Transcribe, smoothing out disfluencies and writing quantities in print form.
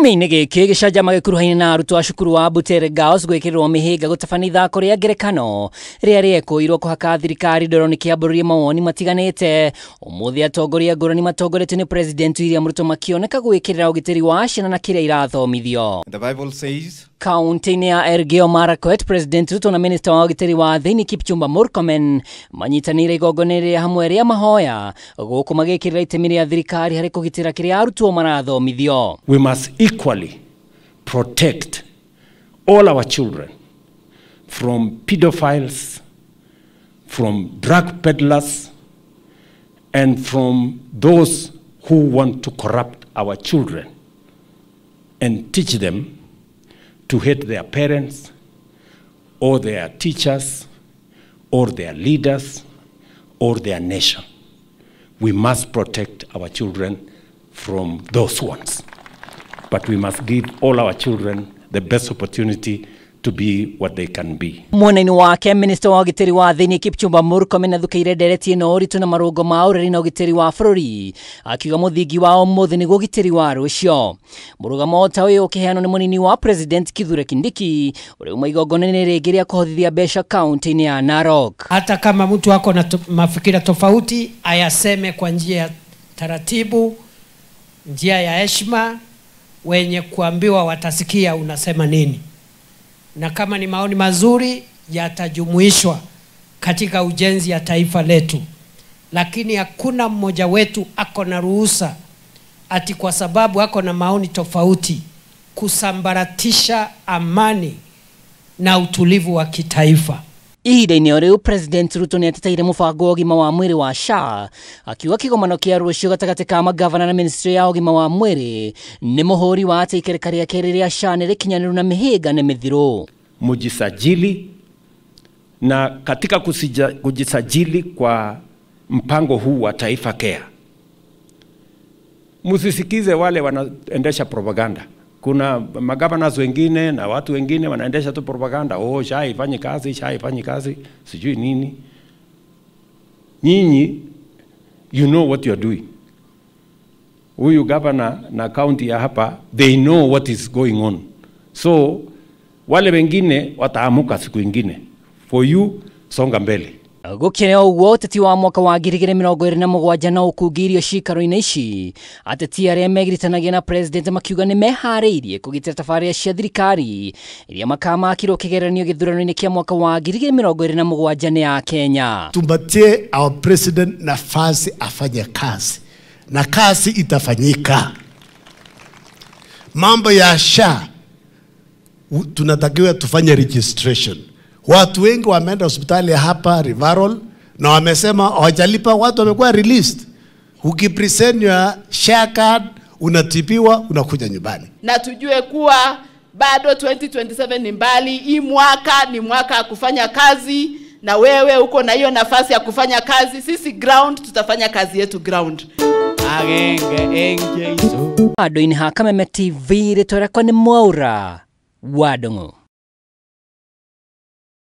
Kiumia-inĩ gĩkĩ gĩcanjama gĩkuruhaine na arutwo a cukuru wa Butere Girls gwĩkĩrĩrwo mĩhĩnga gũtabania ithako rĩa ngerekano rĩrĩa rĩekũirwo kũhaka thirikari ndoro nĩ kĩambũrũrie mawoni matiganĩte. Ũmũthĩ atongoria ngũrani matongoretio nĩ President William Ruto makĩoneka gwĩkĩrĩra ũgitĩri wa ciana na kĩrĩa irathomithio. The Bible says, Kaunti-inĩ ya Elgeyo Marakwet, President Ruto na Minister wa ũgitĩri wa thĩinĩ Kipchumba Murkomen manyitanĩire igongona rĩa hamwe rĩa mahoya gũkũ magĩkĩrĩra itemi rĩa thirikari harĩ kũgitĩra kĩrĩa arutwo marathomithio. We must equally protect all our children from pedophiles, from drug peddlers, and from those who want to corrupt our children and teach them to hate their parents or their teachers or their leaders or their nation. We must protect our children from those ones. But we must give all our children the best opportunity to be what they can be. Mwena-inĩ wake Minister wa ũgitĩri wa thĩinĩ Kipchumba Murkomen athũkĩire ndereti ĩno ũritũ na marũngo ma ũreri na ũgitĩri wa bũrũri, akiuga mũthingi wa ũmũthĩ nĩguo ũgitĩri wa rũciũ. Mũrũgamo ta ũyũ ũkĩheanwo nĩ mũnini wa President Kithure Kindiki ũrĩa uma igongona-inĩ rĩngĩ rĩa kũhothithia mbeca kaunti-inĩ ya Narok. Hata kama mtu ako na mafikira tofauti ayaseme kwa njia ya taratibu, njia ya heshima, wenye kuambiwa watasikia unasema nini. Na kama ni maoni mazuri yatajumuishwa katika ujenzi ya taifa letu. Lakini hakuna mmoja wetu ako na ruhusa ati kwa sababu ako na maoni tofauti kusambaratisha amani na utulivu wa kitaifa. Ihinda-inĩ o rĩu President Ruto nĩateteire mũbango wa ũgima wa mwĩrĩ wa SHA akiuga kĩgomano kĩa rũciũ gatagatĩ ka magavana na ministry ya ũgima wa mwĩrĩ nĩ mũhũri wa atĩ ikereka rĩa kerĩ rĩa SHA nĩ rĩkinyanĩru na mĩhĩnga nĩ mĩthiru. Mujisajili, na katika kujisajili kwa mpango huu wa Taifa Care, musisikize wale wanaendesha propaganda. Kuna magavana wengine na watu wengine wanaendesha tu propaganda. Oh, SHA ifanye kazi, SHA ifanye kazi, sijui nini. Nyinyi, you know what you are doing. Huyu governor na county ya hapa, they know what is going on. So, wale wengine wataamuka siku ingine. For you, songa mbele. Gũkĩrĩ o ũguo ũteti wa mwaka wa 2027 no ũkungĩirio ciikaro-inĩ ici, ateti arĩa megiritanagia na President makiuga nĩ meharĩirie kũgitĩra tabarĩra cia thirikari iria makamakirwo kĩgeranio gĩthurano-inĩ kĩa mwaka wa 2027 nĩ ya Kenya. Tumpatie our president nafasi afanye kazi, na kazi itafanyika. Mambo ya SHA tunatakiwa tufanye registration. Watu wengi wameenda hospitali hapa Referral na wamesema hawajalipa, watu wamekuwa released. Ukipresent your SHA card unatibiwa, unakuja nyumbani. Na tujue kuwa bado 2027 ni mbali. Hii mwaka ni mwaka wa kufanya kazi, na wewe uko na hiyo nafasi ya kufanya kazi. Sisi ground tutafanya kazi yetu ground. Andũ-inĩ ha Kameme TV, rĩtwa rĩakwa nĩ Mwaura wa Ndung'u.